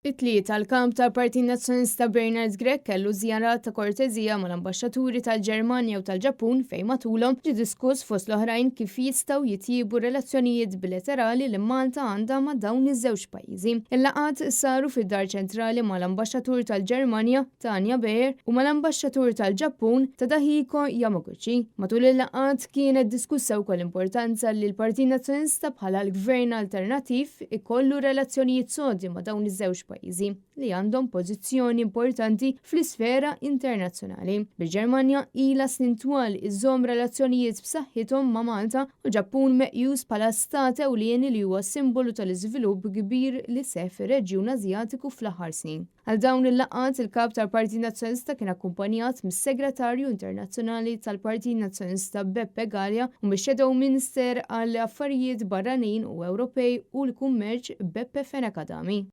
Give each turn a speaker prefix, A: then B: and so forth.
A: It-Tlieta, l-Kap tal-Partit Nazzjonalista Bernard Grech kellu żjarat ta' korteżija mal-ambaxxaturi tal-Ġermanja u tal-Ġappun fejn matulhom ġie diskuss fost l-oħrajn kif jistgħu jitjiebu r-relazzjonijiet bilaterali li Malta għandha ma' dawn iż-żewġ pajjiżi. Il-laqgħat saru fid-Dar Ċentrali mal-Ambaxxatur tal-Ġermanja, Tanja Beyer, u mal-Ambaxxatur tal-Ġappun, Tadahiko Yamaguchi. Matul il-laqgħat kienet diskussa wkoll l-importanza li l-Partit Nazzjonalista bħala l-gvern alternattiv ikollu relazzjonijiet sodi ma' dawn iż-żewġ pajjiżi li għandhom pożizzjoni importanti fl-isfera internazzjonali. Bil-Ġermanja ilha snin twal iżżomm relazzjonijiet b'saħħithom ma' Malta u l-Ġappun meqjus bħala stat ewlieni li huwa simbolu tal-iżvilupp kbir li seħħ fir-reġjun Asjatiku fl-aħħar snin. Għal dawn il-laqgħat, il-Kap tal-Partit Nazzjonalista kien akkumpanjat mis-Segretarju Internazzjonali tal-Partit Nazzjonalista Beppe Galea u mix-Shadow Minister għall-Affarijiet Barranin u Ewropej u l-Kummerċ Beppe Fenech Adami.